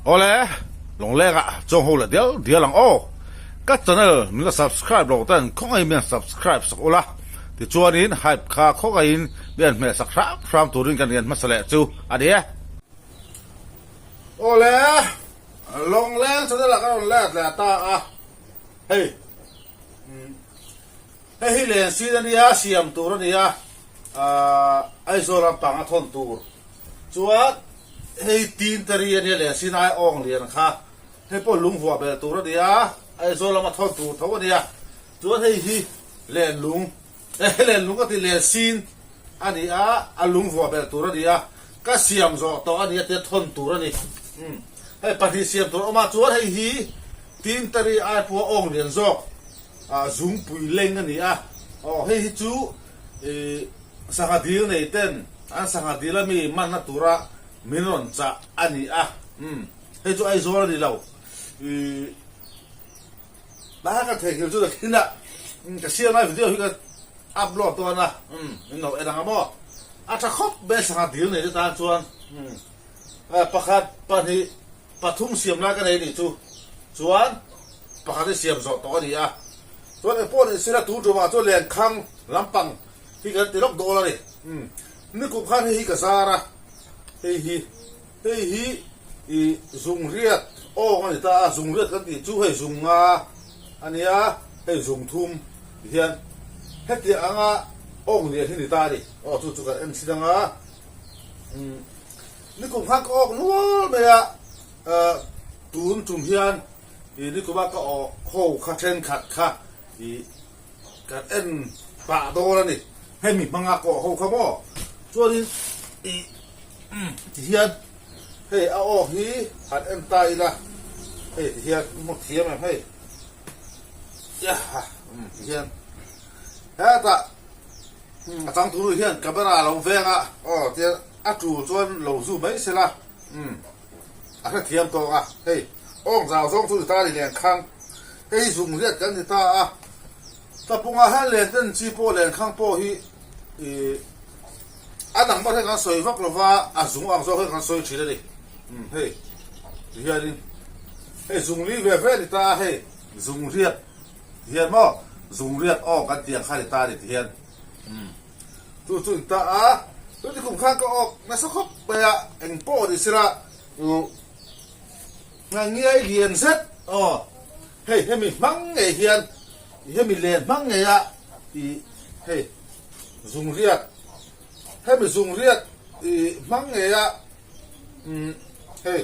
Awle, Lawngleng ah chuang ho leh dial dial ang aw. Ka channel min la subscribe lo ten khawngaihin min han subscribe sak ula, tichuanin hype kha khawngaihin min han hmeh sak hram hram turin kan rian hmasa leh chu a ni e. Awle, Lawngleng channel ah ka rawn let leh ta a, hei hei hi lensin a nia, siam tur a nia, Aizawl lampang a thawn tur chuan hei tin te ri a nia leh Sinai awng lian kha hei pawh lung vuah belh tur a nia Aizawl lama thawn tur tho a nia chuan hei hi len lung eh len lung ka ti len sin a ni a a lung vuah belh tur a ni a ka siam zawh tawh a nia tia thawn tur a ni hei pahnih siam tur a awm a chuan hei hi tin te ri ai pawh awng lian zawk ah zungpui leng a ni a aw hei hi chu Ih, sangha dil nei ten an sangha dil a mi manna tura min rawn chah a ni a, umm, hei chu Aizawl a ni lo. Ih, tlai ka theihnghilh chu nakin ah ka siam lai video hi ka upload dawn a, umm, min lo en ang a maw? A tha khawp mai sangha dil nei te tan chuan, umm, pakhat, pahnih, Pathum siam lai ka nei nih chu chuan pakhat hi siam zawh tawh a ni a, chuan engpawh nih sila tun tumah chuan lenkhang lampang hi kan ti lawk dawn a ni. Umm nikum khan hei hi ka zar a, hei hi hei hi ih zungriat awng a ni ta a, zungriat kan tih chu hei zung nga a nia, hei zung thum ti hian hetiang anga awng lian hi ni ta a ni. Aw chu chu kan en chhin anga umm. Nikum khan ka awk nual mai a, tun tum hian i nikuma ka awk ho kha thenkhat kha i kan en pah dawn a ni. Hemi hmanga ka awk ho kha maw? Chuanin i ti hian hei a awk hi han en ta ila, hei ti hian hmu thiam em hei, ti hian hetah a changtunu hian camera a lo veng a, aw tia. A tul chuan lo zu mai sela, umm, a hrethiam tawk a, hei, awng zau zawng chu ni ta a ni lenkhang, hei zung riat kan ni ta a, Tlapungah hian len ten chi pawh lenkhang pawh hi ih a dang ber hian kan sawi vak lova, a zung ang zawk hian kan sawi thin a ni, umm, hei, ti hianin hei zung li ve ve a ni ta a, hei zung riat ti hian maw zung riat awng kan tih ang kha a ni ta a ni ti hian, umm. Chu chu in ta a, chuti kum khan ka awk nasa khawp mai a, eng pawh ni sela uh ngiai lian zet aw hei hemi hmang ngei hian hemi len hmang ngei a ih hei zung riat hemi zung riat ih hmang ngei a umm hei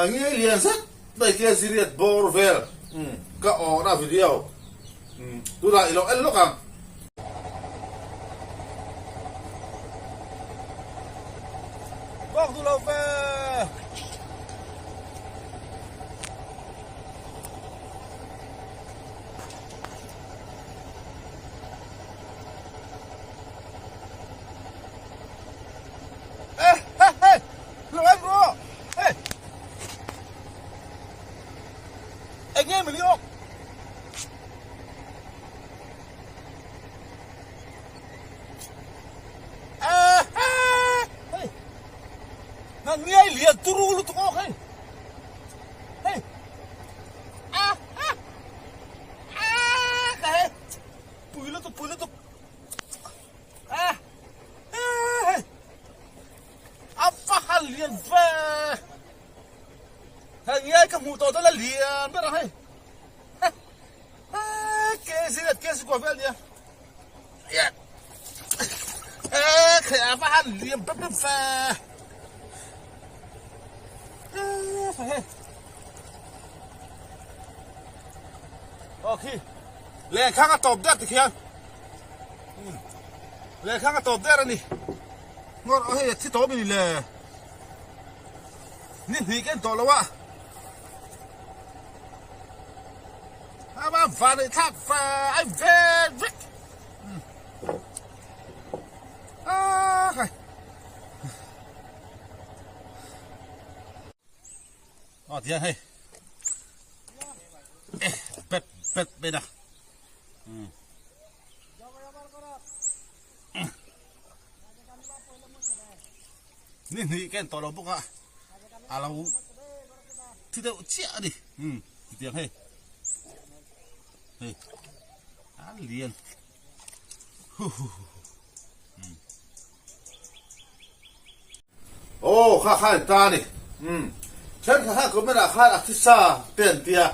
ngiai lian zet mai te ziriat bawr vel umm ka awkna video umm tunah i lo en lawk ang. Bawk duh lo ve. Eh, hey, hey, lo em ro. Hey. Eng nge mi liok? Ngiai lian turu lutuk awk hei. Hei. Ah ah. Ah ka hei. Pui lutuk pui lutuk. Ah. Ah hei. A va han lian ve. Hei ngiai ka hmuh tawh dawn a lian ber a hei. Lehkhang a tawp der tikhian lehkhang a tawp der a ni ngawr hei a thi tawp a ni le ni hnih ken tawh lo a. Ama van ei thlak fa ai ve vek. Ah khai. Ah tiang hei. Eh pet pet pet a. Ni hnih ken tawh lo bawk a. a lo thi deuh chiah a ni umm tiang hei hei a lian hu hu hu umm aw kha kha an ta a ni umm thenkhat khan comment ah khan a thi sa te an tia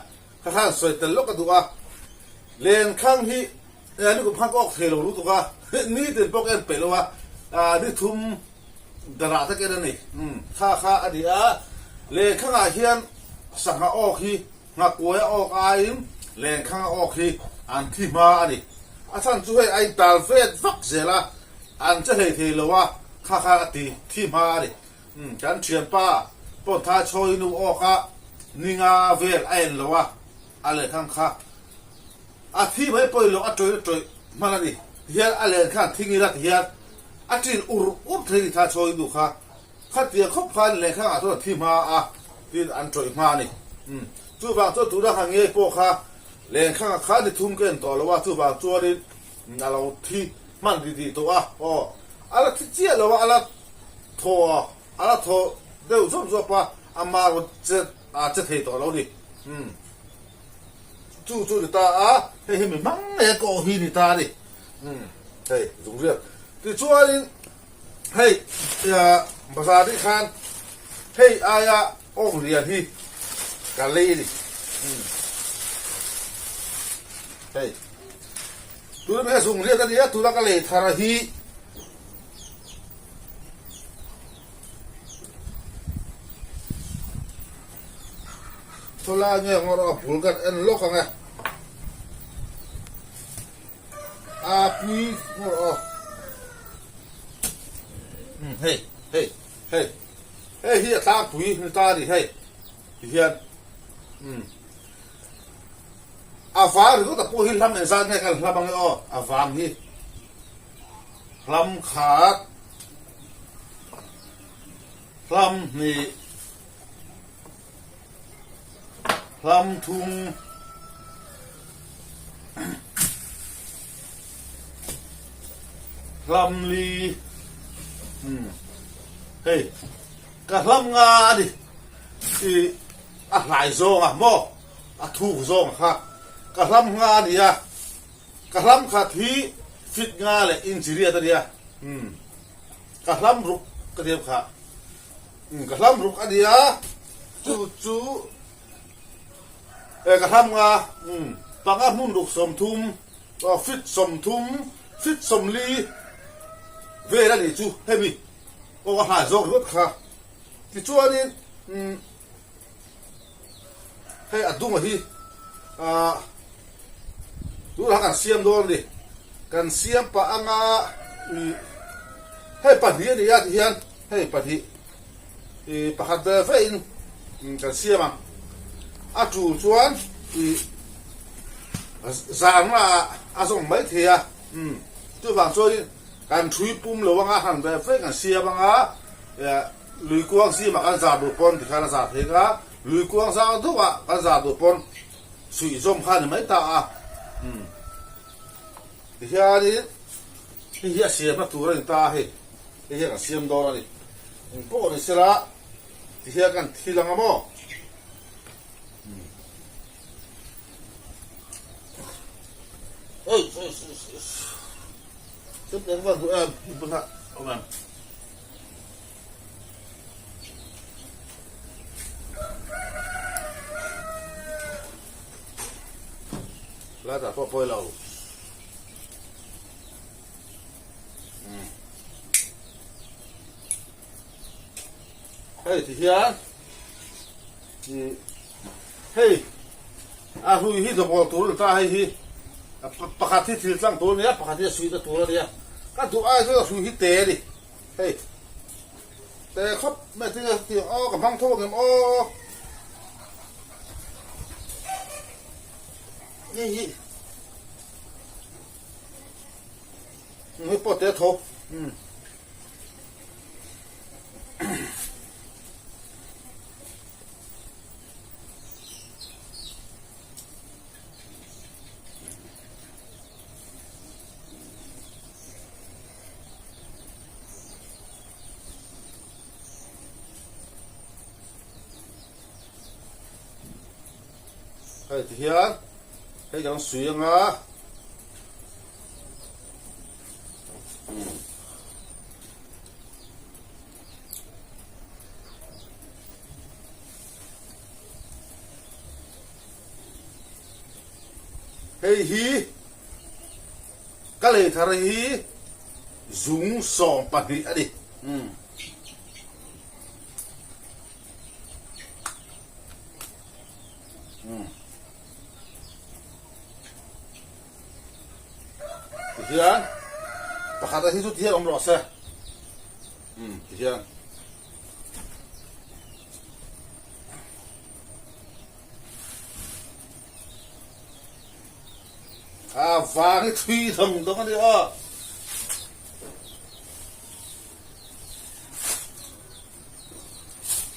kha khan sawi tel lawk a duh a lenkhang hi nikum khan ka awk thei lo lutuk a nitin pawh ka en peih lo a ni thum Darah tak en a ni. Umm, kha kha a ni a, lenkhangah hian sangha awk hi nghakuaia awk aiin lenkhanga awk hi an thi hma a ni. A chhan chu hei a intal vet vak zel a, an che hlei thei lo a, kha kha a ti thi hma a ni. Umm, kan thianpa pawn thai chhawi nu awk a ninga vel a en lo a, a lenkhang kha A thi mai pawhin lo a tawih a tawih hman a ni. Tihian a len khan thing ila tihian a ṭin ur ur thei ni tha chhawi nu kha. Khatiang khawp khan lehkhang ah chuan a thi hma a tiin an tawih hma a ni. Umm chuvang chuan tuna kha ngei pawh kha lenkhang ah khan ni thum ka en tawh lo a chuvang chuanin a lo thi hman ri tih tawh a aw a la thi chiah lo a a la thaw a la thaw deuh zawp zawp a a mar che a che thei tawh lo a ni. Umm. Chu chu ni ta a, hei hi mi hmang ngei a kawh hi ni ta a ni. Umm hei zung riak. Tichuanin hei bazar nih khan hei aia awng lian hi ka lei a ni. Umm hei tuna mi kha zung riak a ni a, tuna ka lei thar hi. Chulai nge ngawr a bul kan en lawk ang e. A pui ngawr aw. Hmm, hei, hei, hei. Hei hi a tlangpui ni ta ni hei. Ti hian. Hmm. A vang ringawt a pawh hi hlam engzat nge kan hlam ang e aw. A vang hi. Hlam khat. Hlam hnih. Hlam thum Hlam li umm hei ka hlam nga a ni ih a hlai zawng a maw a thuk zawng kha ka hlam nga a ni a ka hlam khat hi fit nga leh inch riat a nia umm ka hlam ruk ka tia kha. Ka hlam ruk a nia, chu chu e ka hlam nga panga hmun ruk 30 aw fit 30 fit 40 vel a nih chu hemi aw ka hlai zawk ringawt kha tichuanin Hei a dunga hi ah tunah kan siam dawn a ni. Kan siam pah anga ih hei pahnih a ni a tihian hei pahnih ih pakhat ve ve in kan siam ang. A tul chuan ih zarna ah a zawng mai thei a umm chuvang chuanin kan thui pum lo anga han ve ve kan siam anga eh Lui kuang zimah kan zar duh pawn tikhan a zar thei kha, lui kuang zau deuhah kan zar duh pawn suih zawm kha a ni mai ta a. Umm tihianin hei hi a siamna tur a ni ta a hei, hei hian kan siam dawn a ni. Eng pawh ni sela tihian kan thil ang a maw? Umm ei ei ei ei chutiang va duh em i bulah awm em? Lai dah pawh pawi lo. Hei ti hian hei a hrui hi dawbawl tur a ni ta hei hi pakhat hi thil tlang tur a nia pakhat hi a suihna tur a nia ka duh ai chuan a hrui hi te a ni. Hei te khawp mai tinge tiang aw ka hmang tho ang em aw hei hi hei pawh te tho um Hei ti hian hei kan sui anga. Hei hi ka lei thar hi zung 12 a ni. Tihian pakhat a hi chu tihian awm rawh se. Tihian. A vang hi thui thawng dawng a ni aw.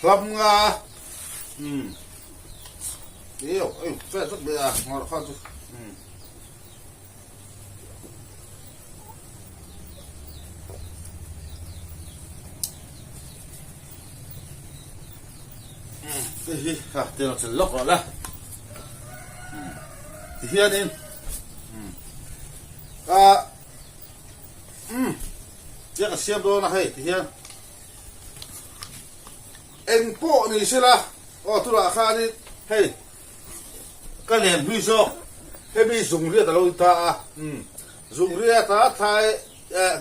Hlam nga umm eo eo vel vek mai a ngawrh kha chu umm. Hei hi ha tiang chil lawk rawh la tihianin a umm tiang a siam dawn a hei tihian eng pawh ni sela aw tunah khanin hei ka len hlui zawk hemi zung riat a lo in ta a umm zung riat a thlai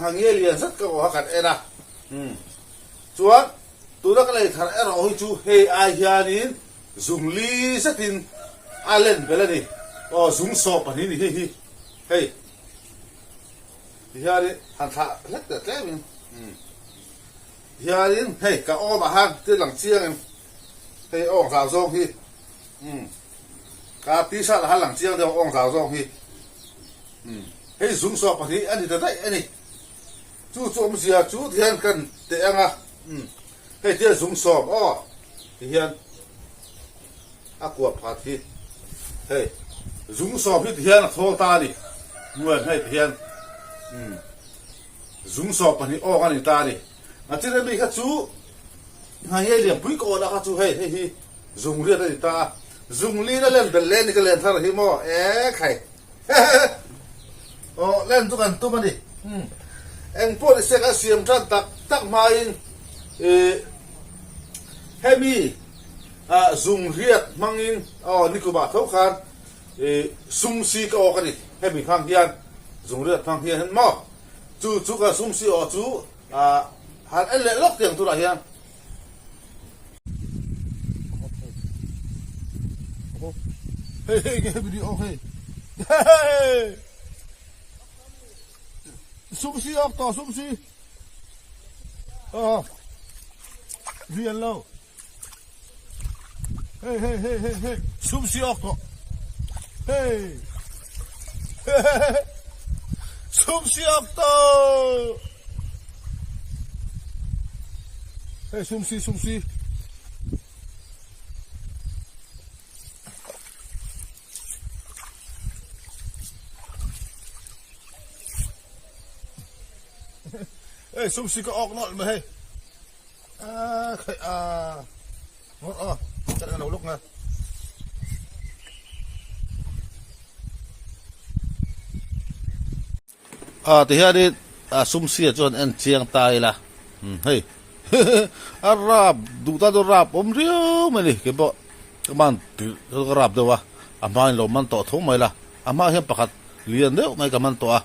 nghange lian zet ka awh a kan en a umm. Chuan tuna ka lei thar erawh hi chu hei ai hianin zung li zetin a len belh a ni. Aw zung sawp a ni ni hei hi hei ti hianin han thlah hlek teh tlemin umm hianin hei ka awmah han thil lang chiang em hei awng zau zawng hi umm ka t-shirt ah han lang chiang deuh awng zau zawng hi umm hei zung sawp pahnih a ni ta daih a ni. Chu chu awmzia chu ti hian kan teh ang a, umm hei ti hian zung sawm aw ti hian a kuah phat hi hei zung sawm hi ti hian a thawl ta a ni hmuan hei ti hian umm zung sawm pahnih awk a ni ta a ni a chin ami kha chu nghahngei lianpui ka awh lah kha chu hei hei hi zung riat a ni ta a zung lin a len belh leh a ni ka len thar hi maw ek hai. Aw len chu kan tum a ni. Eng pawh ni se kan siam tan tak tak hmain ih hemi ah zung riat hmangin aw nikumah tho khan ih sum si ka awk a ni. Hemi hmang hian zung riat hmang hian maw chu chu kan sum si awh chu ah han en leh lawk tiang turah hian. Hei hei nge hemi ni awk hei hei sum si awk tawh sum si aw rian lo hei hei hei hei hei sum si awk tawh hei hei sum si awk tawh hei sum si sum si Hei sum si ka awk nawlh mai hei a khai a ngawt aw chat lo luk nga A tihianin a sum sia chuan en chiang ta ila hei a rap duh tan chu rap awm riau mai a ni keipawh ka man tih chu ka rap deuh a a hmain lo man tawh tho mai la a hmaah hian pakhat lian deuh mai ka man tawh a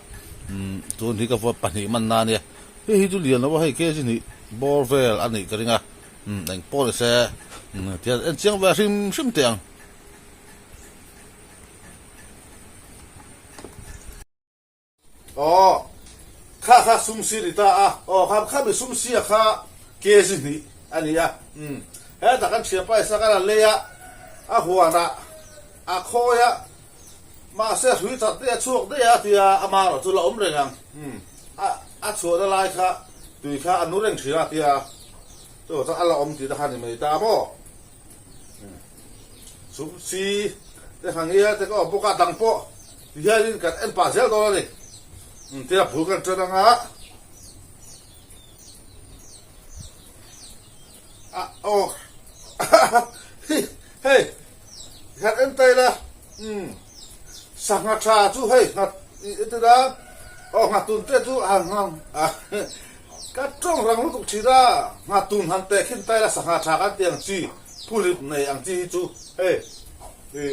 tun hi ka vawi pahnih man na ania hei hi chu lian lo a hei kg hnih bawr vel a nih ka ring a engpawh ni se tihian en chiang ve hrim hrim teh ang. Aw, kha kha sum si ni ta a. Aw, kha kha mi sum sia kha kg hnih a ni a. Umm, hetah kan thian paisa kan han lei a, a huanah a khawi a, mahse a hrui chat daih a chhuak daih a tia ama erawh chu la awm reng ang. Umm, a a chhuahna lai kha tui kha a nu reng thin a tia chuvang chuan a la awm tihna kha a ni mai ta maw. Sum si te hang hian te ka awm bawk a dang pawh ti hianin kan en pah zel dawn a ni. Tia bul kan tan anga a aw hei kan en ta ila. Umm sangha tha chu hei nghat i ti da aw nghatun te chu a ka tawng rang lutuk thin a nghatun han teh khin ta ila sangha tha kan tih ang chi phuhlip nei ang chi hi chu hei i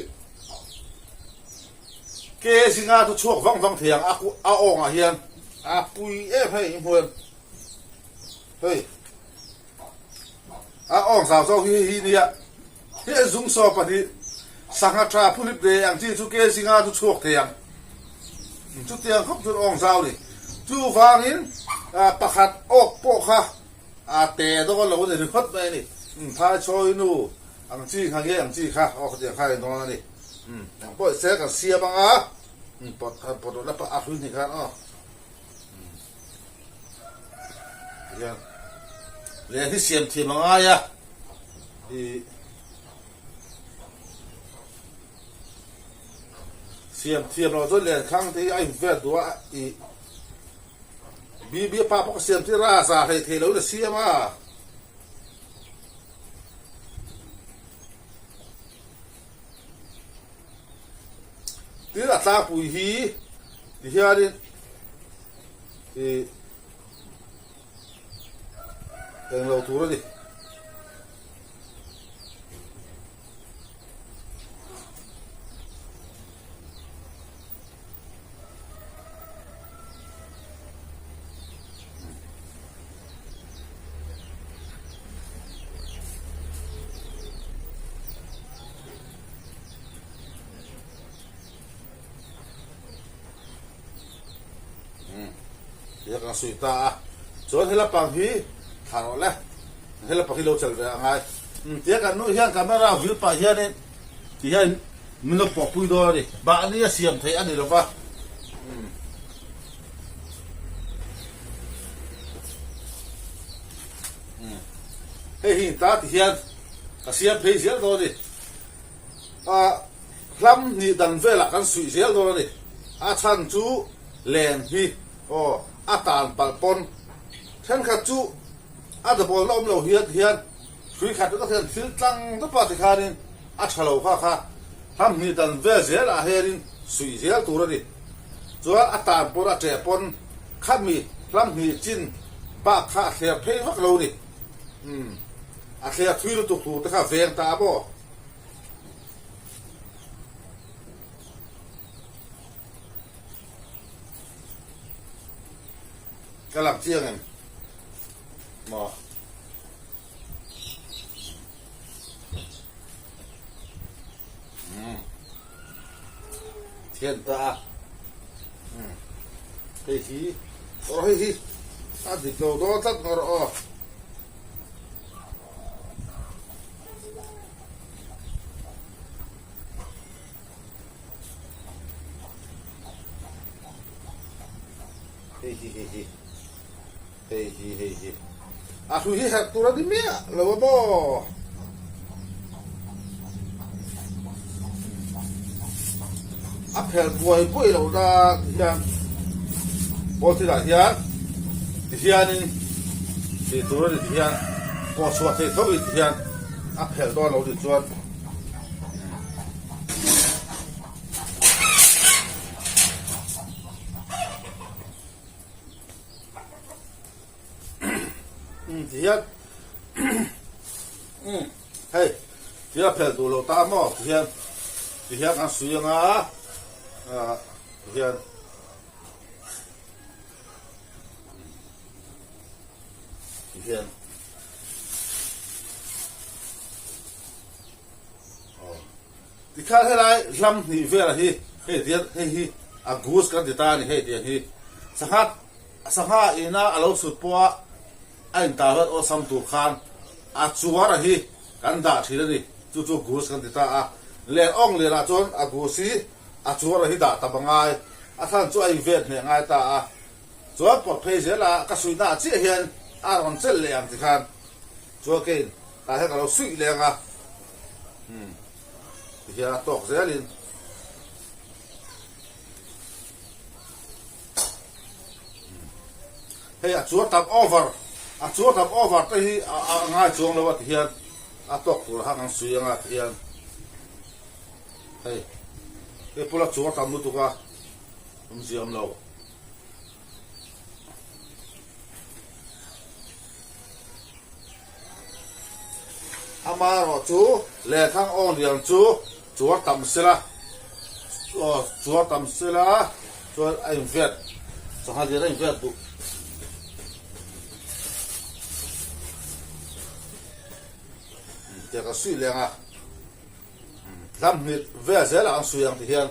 ke zinga chu chhuak vang vang thei ang a awngah hian a pui em hei i hmu em hei. A awng zau zawk hi hi nia. He zung saw pahnih sangha tha phuhlip ve ang chi chu ke zinga chu chhuak thei ang. Chutiang khawp chuan awng zau ni. Chuvangin pakhat awk pawh kha a te dawn lo a ni ringawt mai a ni. Phai chawi nu ang chi kha nge ang chi kha aw khatiang kha a ni dawn a ni. Eng pawh se kan siam ang a, pawt pawt rawh la a hlui hnih khan aw. Hian leh hi siam thiam a ngai a ih siam thiam loh chuan len khang te hi a in vel duh a ih BB pa pawh ka siam tir a za hlei thei lo in a siam a. Tin a tlangpui hi tihianin ih englo tur a ni. Tia kan sawi ta a, chuan hela pang hi thla rawh le, hela pang hi lo chal ve a ngai. Tia kan nu hian camera vil pah hianin ti hian min lo pawh pui dawn a ni, mahni a siam theih a ni lo va. Hei hi ta ti hian ka siam phei zel dawn a ni. A hlam hnih dan velah kan suih zel dawn a ni. A chhan chu len hi aw a tan palh pawn thenkhat chu a dabawlna awm lo hian hian hrui khat ringawt hian thil tlang dawp a tikhanin a tha lo kha kha hlam hnih dan vel zelah hianin suih zel tur a ni. Chuan a tan pawn a ṭeh pawn khami hlam hnih chin bak kha a thler phei vak lo a ni. Umm a thler thui lutuk tur te kha veng ta a maw? Ka lang chiang em maw? Umm thian ta a umm hei hi aw hei hi a dik lo dawn tlat ngawr aw. Hei hi hei hi hei hi hei hi a hrui hi herh tur a ni miah lo a maw? A phelh buai buai loh nan hian pawl thil ah hian ti hianin tih tur a ni ti hian pawh chhuah theih tho in ti hian a phelh dawn lo nih chuan Ti hian hei thil a phelh duh loh ta maw ti hian ti hian kan sui anga ti hian ti hian Tikhan helai hlam hnih velah hi hei tiang hei hi a goose kan ti ta a ni hei tiang hi sangha sangha ina a lo sut pawha a intar vat awlsam tur khan a chuar a hi kan dah thin a ni chu chu goose kan ti ta a len awng lianah chuan a goose hi a chuar a hi dah tam a ngai a thlan chu a invet hneh ngai ta a chuan pawt phei zela ka suihna ah chiah hian a rawn chelh leh ang tikhan chuan keiin tah hian ka lo suih leng a. Umm tihian a tawk zelin hei a chuar tam over a chuar tam over te hi a ngai chuang lo a tihian a tawk tur a hang ang sui anga tihian hei. Hei pawh la chuar tam lutuk a, awmzia awm lo. Amaherawh chu lehkhang awng lian chu chuar tam sela, chuar tam sela chuan a invet, sangha lian a invet duh. Tiang ka suih leng a, hlam hnih vel zelah an suih ang ti hian.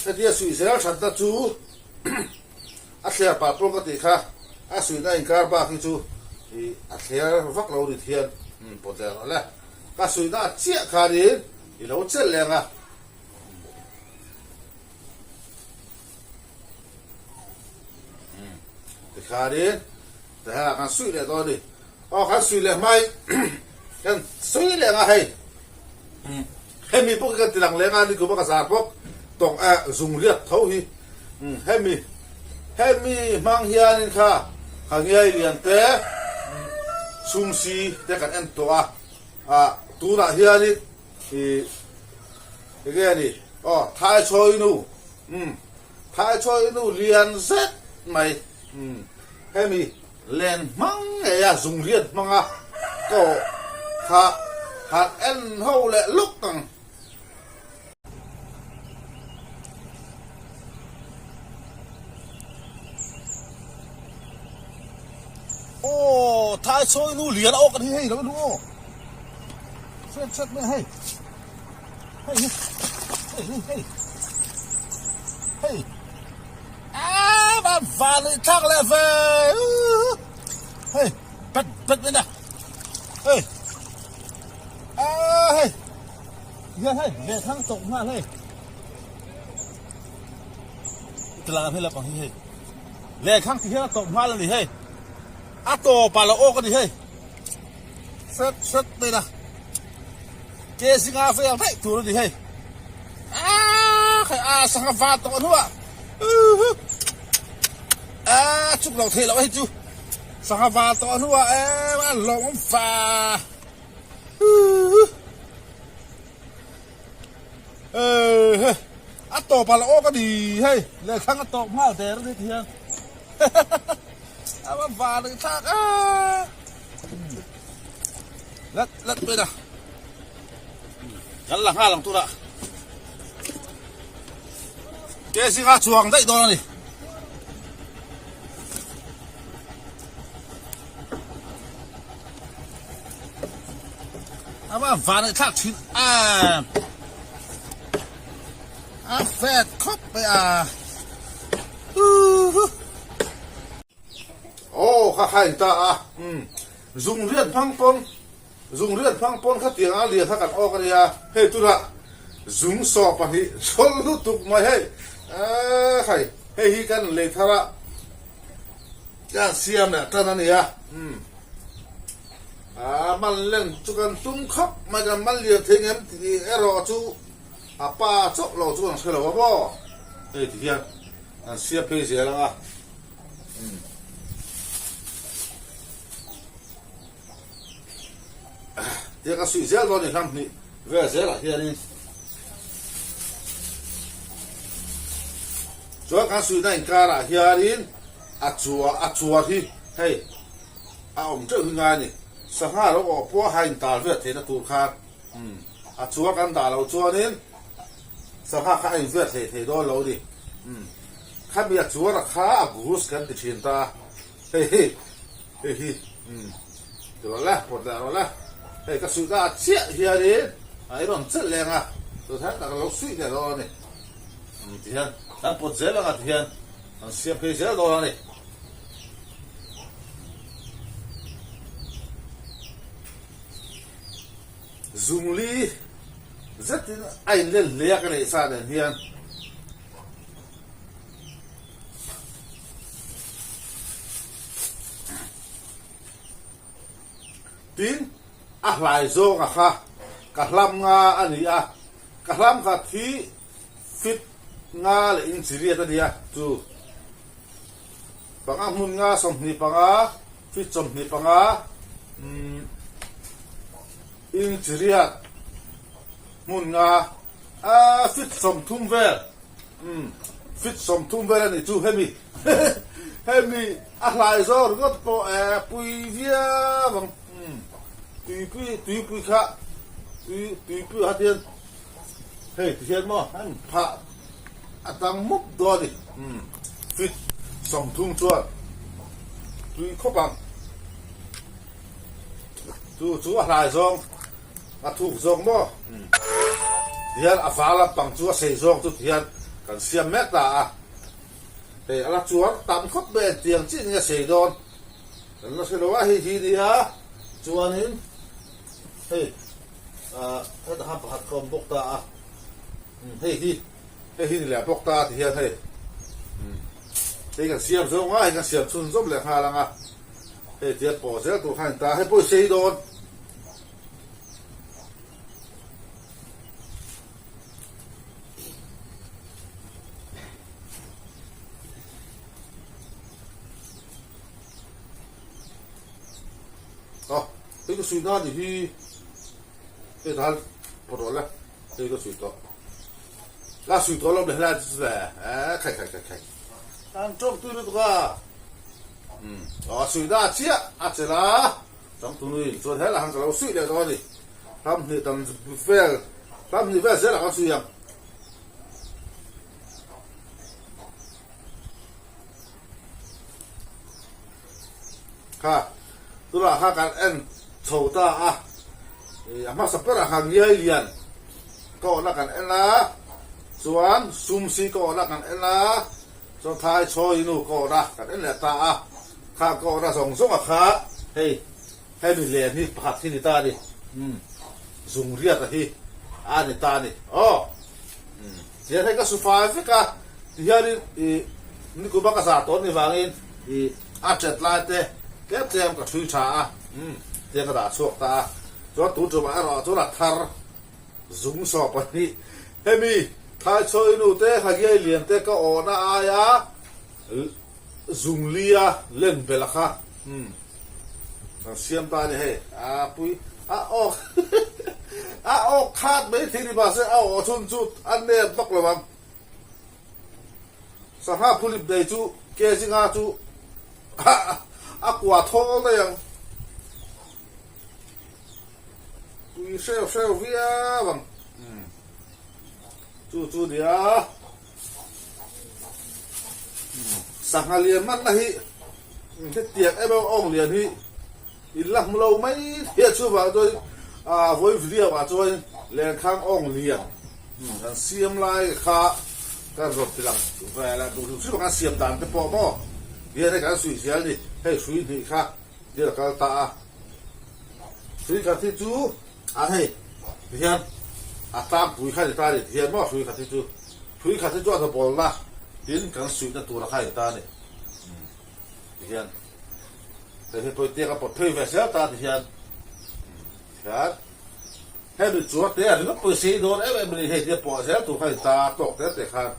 Hetia suih zel thatna chu a thler pah pawh ka tih kha, a suihna inkar bak hi chu ih a thler vak lo ni thian pawt leh rawh le. Ka suihna chiah khanin i lo chelh leng a. Tikhanin tihian kan suih leh dawn a ni. Aw kan suih leh hmai kan sawi leh ang a hei. Hemi bawk hi kan ti lang leng a nikum a ka zar bawk tawng eh zung riat tho hi hemi hemi hmang hianin kha kha ngiai lian te chhungsi te kan en tawh a ah tunah hianin ih enge a ni aw thaichhawi nu umm thaichhawi nu lian zet mai umm hemi Len hmang ngei a zung riat hmang a ka awh kha han en ho leh lawk ang. Aw thai chawi nu lian a awk a ni hei lo nu aw hriat hriat mai hei hei hi hei hi hei hei. Aaa van van leh thlak leh ve hei bet bet mai na hei aaa hei hian hei ve thlang tawk nghal hei tilang hei lampang hi hei lehkhang ti hian a tawp nghal a ni hei a tawpah lo awk a ni hei hret hret mai na. Ke zinga vel daih tur a ni hei. Aaa khai a sangha van tawh hnuah uhu aaa chuk lo theih loh hei chu sangha van tawh hnuah em a lawm awm fa uhu ehe a tawp a la awk a ni hei lehthlang a tawp nghal der a ni ti hian a va van thlak a. Let let mai na. Kan la nghal ang tura. Ke zinga chuang daih dawn a ni. Ama van ai thlak thin a. A fet khawp mai a. Aw kha kha in ta a. Um. Zung riat hmang pawn zung riat hmang pawn kha tiang a lian kha kan awk a nia hei tunah zung saw pahnih chhawl lutuk mai hei eeh khai hei hi kan lei thar a kan siam leh tan a nia umm aa man len chu kan tum khawp mai kan man lian thei ngem tih erawh chu a pa chauh lo chu kan hre lo a maw hei ti hian kan siam phei zel ang a. Tia ka suih zel dawn i hlam hnih vel zelah hianin chuan kan suihna inkarah hianin a chua a chuar hi hei a awm teuh hi ngai a ni sangha lo awh pawh a hain tal vel theihna tur khan a chua kan dah loh chuanin sangha kha a invel thei thei dawn lo a ni. Khami a chuar a kha a goose kan ti thin ta a, hei hi hei hi umm ti rawh le pawt leh rawh le, hei ka suih ta chiah hianin a in rawn chelh leng a, chuan hian tak lo suih leh dawn a ni, umm ti hian kan pawt zel ang a ti hian kan siam phei zel dawn a ni. Zungli zetin a inlen hle a ka neih sa nen hian. Tin, a hlai zawnga kha ka hlam nga a ni a, ka hlam khat hi fit nga leh inchi riat a ni a, chu panga hmun nga 25 fit 25 umm inchi riat. Hmun nga a fit 30 vel umm fit 30 vel a nih chu hemi hemi a hlai zawk ringawt pawh eh pui viau ang umm tuipui tuipui kha tui tuipui ah hian hei ti hian maw an phah a tang mup dawn a ni umm fit 30 chuan tui khawp ang chu chu a hlai zawng. A thuk zawk maw? Tihian a vang lampang chu a sei zawk chu tihian kan siam mek ta a. Hei a la chuar tam khawp mai a tiang chiah in a sei dawn. Kan la hre lo a hei hi nia chuanin hei ah hetah khan pakhat ka awm bawk ta a. Hei hi hei hi ni leh bawk ta a tihian hei hei kan siam zawng a hei kan siam chhunzawm leh nghal ang a. Hei tiang pawh zel tur khan in ta hei pawh i sei dawn. A hei ka suih na ni hi hei dal pawh rawh le hei ka suih tawh la suih tawh lo le helai chu le khai khai khai khai an tawk tui lutuk a um a suih na chiah a che la. Changtunui chuan helah khan ka lo suih leh dawn a ni. Hlam hnih tam vel, hlam hnih vel zelah kan suih ang. Kha, tunah kha kan en chho ta a, a hmasa berah khan Ngiai Lian ka awhna kan en a, chuan Sumsi ka awhna kan en a, chuan Thai Chhawi nu ka awhna kan en leh ta a. Kha ka awrh a zawng zawng a kha hei hemi len hi pakhat hi ni ta a ni umm zung riat a hi a ni ta a ni aw umm tihian hei ka su fai vek a tihianin ih nikuma ka zah tawh ni vangin ih a tet lai te tlem tlem ka thui tha a umm tiang ka dah chhuak ta a chuan tun tumah erawh chuan a thar zung saw pahnih hemi Thaichhawi nu te Hagiai lian te ka awhna aia Zunglia len belh a kha umm kan siam ta a ni hei a pui a awk a awk khat mai thei ni mahse a awh chhun chu a nep vak lo ang sangha phulip nei chu kg nga chu a kua thawl daih ang pui hreu hreu viau ang umm chu chu nia. Sangha lian hmanna hi hetiang em em awng lian hi in la hmu lo mai thei a chuvang chuan ah vawi video ah chuan lenkhang awng lian kan siam lai kha kan rawn ti lang ve la duh hrim hrim a kan siam dan te pawh maw hian hei kan suih zel a ni hei hrui hnih kha thil a kal ta a hrui khat hi chu A hei tihian a tlangpui kha ni ta a ni tihian maw hrui khat hi chu hrui khat hi chu a hnawbawlna tin kan suihna tura kha a ni ta a ni tihian hei hi pawh tiang a pawt phei ve zel ta tihian tihian hemi chuar te a ringawt pawh i sei dawn em em a ni hei tia pawh zel tur kha a ni ta tawk te te khan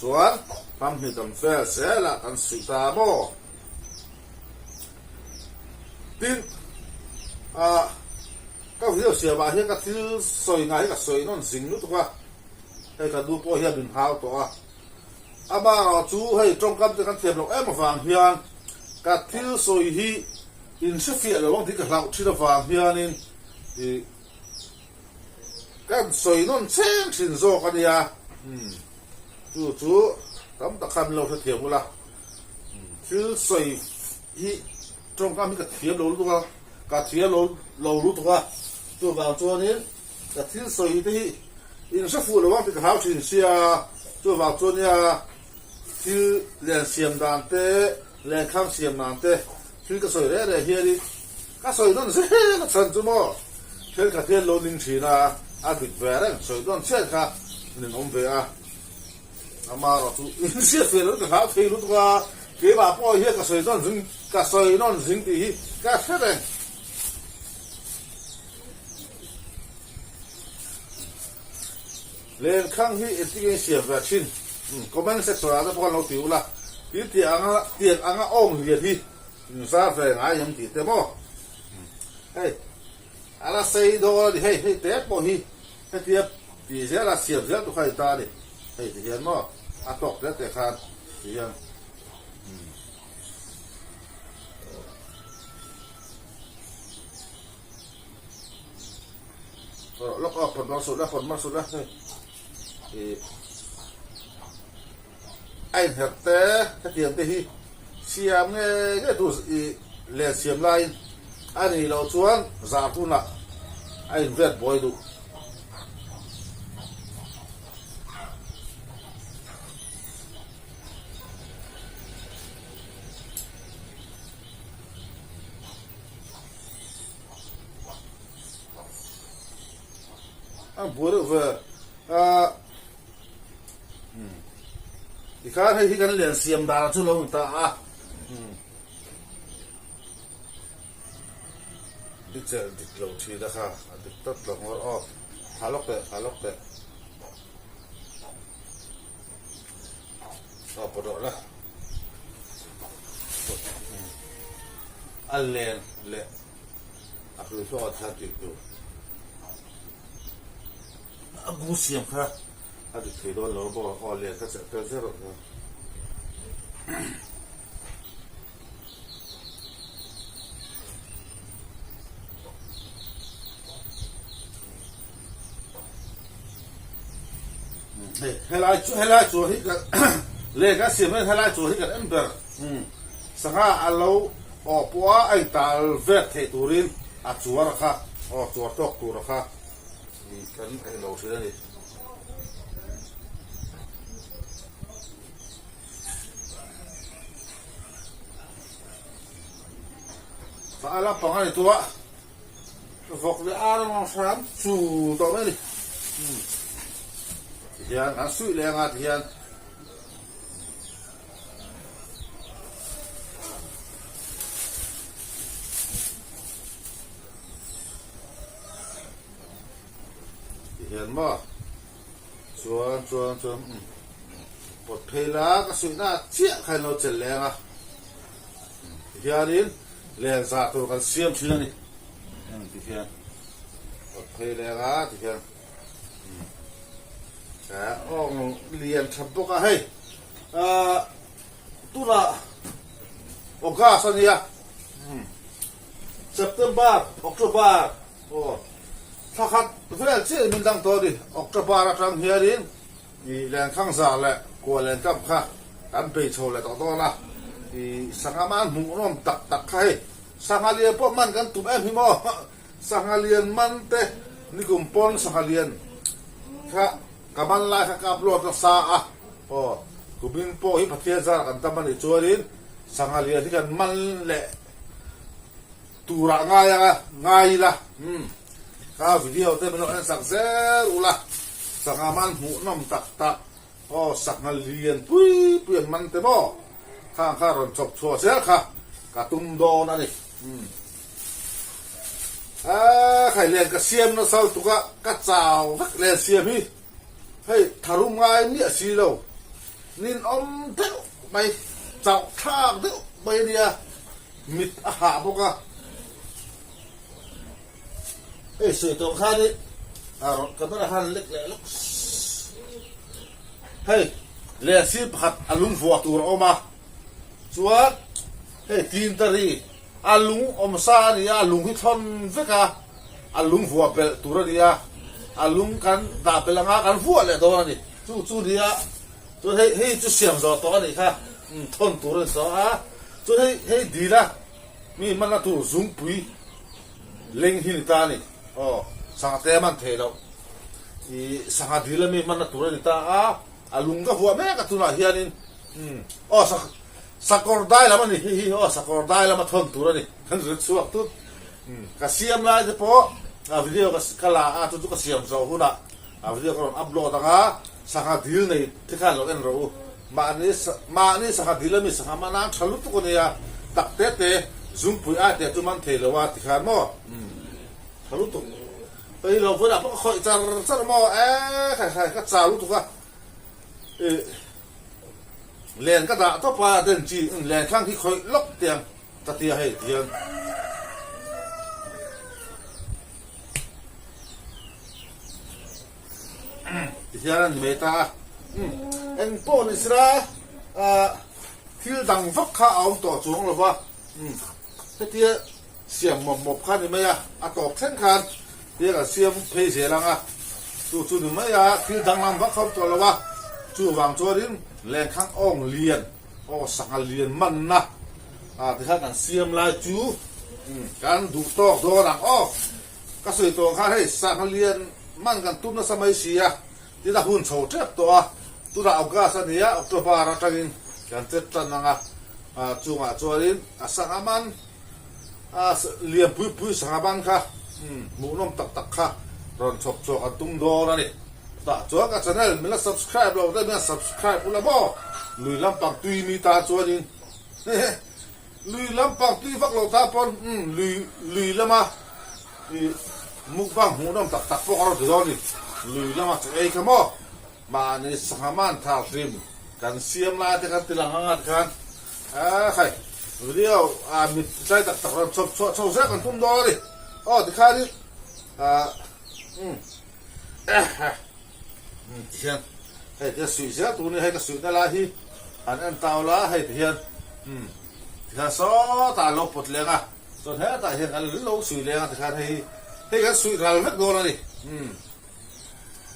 chuan ram hnih kan vel zelah kan suih ta maw. Tin, ah, ka video siamah hian ka thil sawi ngai hi ka sawi nawn zing lutuk a, hei ka nu pawh hian min hau tawh a. Amaherawh chu hei tawngkam te kan thiam loh em avang hian ka thil sawi hi in hrefiah lo ang tih ka hlauh thin avang hianin ih kan sawi nawn cheng thin zawk a nia. Umm, chu chu tam tak khan min lo hrethiam ula. Thil sawi hi tawngkam hi ka thiam lo lutuk a, ka thiam lo lo lutuk a, chuvang chuanin ka thil sawi te hi in hre fuh lo ang tih ka hlau thin sia, chuvang chuan nia thil len siam dan te, lenkhang siam dan te thil ka sawi reh reh hianin ka sawi nawn zel a chhan chu maw thenkhat hian lo ning thin a, a dik ve reng sawi nawn chiah kha nin awm ve a. Amaherawh chu in hriat ve loh ka hlau thei lutuk a, keimah pawh hian ka sawi nawn zing ka sawi nawn zing tih hi ka hre reng. Lenkhang hi engtin nge siam ve thin? Comment section ah te pawh khan lo ti ula, tin tiang anga tiang anga awng lian hi in zar ve ngai em tih te maw? Hei a la sei dawn a ni hei hei te pawh hi. Hetia tih zela siam zel tur kha a ni ta a ni. Hei ti hian maw a tawk tel teh khan ti hian umm. Lawk aw pawt mar suh la pawt mar suh la hei ih a inherh te hetiang te hi siam nge nge tur ih len siam laiin a nih loh chuan zah hunah a invet buai duh. A buai deuh ve a tikhan hei hi kan lian siam dan chu lo ni ta a i chelh dik lo thin a kha a dik tawt lo ngawr aw tha lawk teh tha lawk teh aw pawt rawh la a len leh a hlui hlawh a thar tih tur a bu siam kha a dik thei dawn lo bawk aw len kha chelh tel zel rawh kha. Hei helai chu helai chu hi kan leh kan siam hian helai chu hi kan en ber sangha a lo awh pawh a a intal vet theih turin a chuar a kha aw chuar tawk tur a kha kan englo thin a ni. Fa a la pang a ni tua vawk leh ar ang hram chu tawh mai a ni tihian an suih leh anga tihian tihian maw Chuan chuan chuan umm pawt phei la ka suihna ah chiah kha in lo chelh leng a tihianin len zah tur kan siam thin a ni umm tihian pawt phei leng a tihian umm awng lian tha bawk a hei ahh tunah August a nia umm September October Aw, thla khat vel chiah in min dang tawh a ni. October atang hianin i lenkhang zar leh kua lenkam kha kan bei chho leh tawh dawn a. I sangha man hmuhnawm tak tak kha hei sangha lian pawh man kan tum em hi maw? Sangha lian man te nikum pawn sangha lian kha ka man lai kha ka upload nasa a. Aw, kumin pawh hi Pathian zarah kan tam a nih chuanin sangha lian hi kan man leh Turah ngai anga ngai ila umm ka video te min lo en sak zel ula sangha man hmuh nawm tak tak aw sangha lian pui pui an man te maw khang kha rawn chawp chhuah zel kha ka tum dawn a ni umm a khai len ka siam nasa lutuk a ka chau vek len siam hi hei tharum ngai miah si lo ninawm deuh mai chauh thlak deuh mai a nia. Mit a hah bawk a. Hei sawi tawh khan i a rawn camera khan lek leh lawk. Hei leh sir pakhat a lung vuah tur a awm a. Chuan hei tintari a lung awm sa a ni a, a lung hi thlawn vek a, a lung vuah belh tur a ni a, a lung kan dah belh anga kan vuah leh dawn a ni. Chu chu nia chuan hei hei chu siam zawh tawh a nih kha thawn tur a ni tawh a. Chuan hei hei dil a mi hmanna tur zungpui leng hi ni ta a ni. Aw sangha te a man theih loh. Ih sangha dil a mi hmanna tur a ni ta a, a lung ka vuah mek a tunah hianin umm aw sak sakawr dai lam a ni hi hi aw sakawr dai lama thawn tur a ni. Kan ri chhuak tut. Umm ka siam lai te pawh a video ka ka la a chu chu ka siam zawh hunah A video ka rawn upload ang a, sangha dil nei te khan lo en rawh u. Mahni mahni sangha dil ami sangha man ang tha lutuk a nia, tak te te zungpui ai te chu man thei lo a ti khan maw? Umm tha lutuk. Hei lo vawilah pawh ka khawih char char maw? Eee khai khai ka chau lutuk a, ih len ka dah tawp a den chi len khang hi khawih lawk tiang ka tia hei tihian. Tihian a ni mai ta a. Umm eng pawh ni sela ah thil dang vak kha a awm tawh chuang lo va. Umm hetia siam mawp mawp kha a ni mai a, a tawp thleng khan tia kan siam phei zel ang a, chu chu ni mai a, thil danglam vak kha a awm tawh lo a. Chuvang chuanin lenkhang awng lian aw sangha lian manna ah tikhan kan siam lai chu kan duh tawk dawn ang aw. Ka sawi tawh ang khan hei sangha lian man kan tum nasa mai si a, tin a hun chho tep tawh a, tunah August a ni a, October atangin kan chet tan ang a, chungah chuanin a sangha man a lian pui pui sangha man kha hmuhnawm tak tak kha rawn chhawp chhuak an tum dawn a ni. Tah chuan ka channel min la subscribe lo te min la subscribe ula maw? Lui lampang tui mi tan chuanin Lui lampang tui vak lo ta pawn umm lui lui lama ih mukbang hmuhnawm tak tak pawh ka rawn ti dawn ni. Lui lama chu ei kha maw? Mahni sangha man thar hlim kan siam lai te kan ti lang ang a tikhan ah khai video ah mit tlai tak tak rawn chhawp chhuah chho zel kan tum dawn a ni. Aw tikhanin ah umm eh eh. Umm ti hian hei te suih zel tur ni hei ka suihna lai hi han en tau la hei ti hian umm ti khan sawtah an lo pawt leng a chuan hetah hian kan lo suih leng a ti khan hei hei kan suih ral vek dawn a ni umm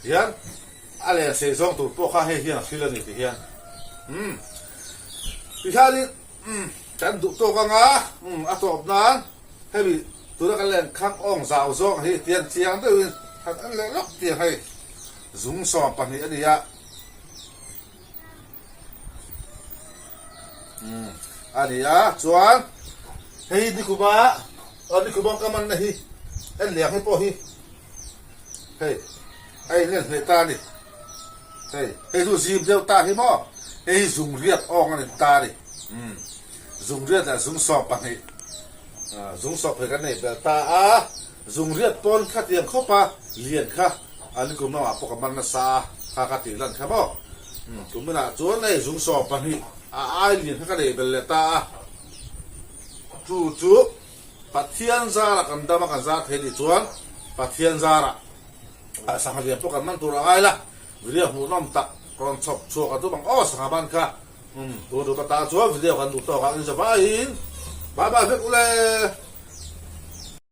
ti hian a len sei zawng tur pawh kha hei hian a hril a ni ti hian umm ti hianin umm kan duh tawk anga umm a tawp nan. Hemi tuna kan len khang awng zau zawng hi tiang chiang deuhin han en leh lawk tiang hei zung 12 a ni a. Umm a ni a chuan hei nikuma aw nikuma ka manna hi en liang hi pawh hi hei a in en hneh ta a ni. Hei hei chu zim deuh ta hi maw hei hi zung riat awng a ni ta a ni. Umm zung riat leh zung 12 Zung sawp hi kan nei belh ta a, zung riat pawn khatiang khawp a lian kha a nikum lamah pawh ka man nasa a, kha ka tih lan kha maw. Kuminah chuan hei zung 12 a ai lian kha ka nei belh leh ta a, chu chu Pathian zara kan dam a kan zar thei nih chuan Pathian zara sangha lian pawh kan man tur a ngai la, video hmuhnawm tak rawn chhawp chhuak a tum ang aw sangha man kha. Umm, tun rupa tan chuan video kan duh tawk ang in zavaiin bye bye vek ule.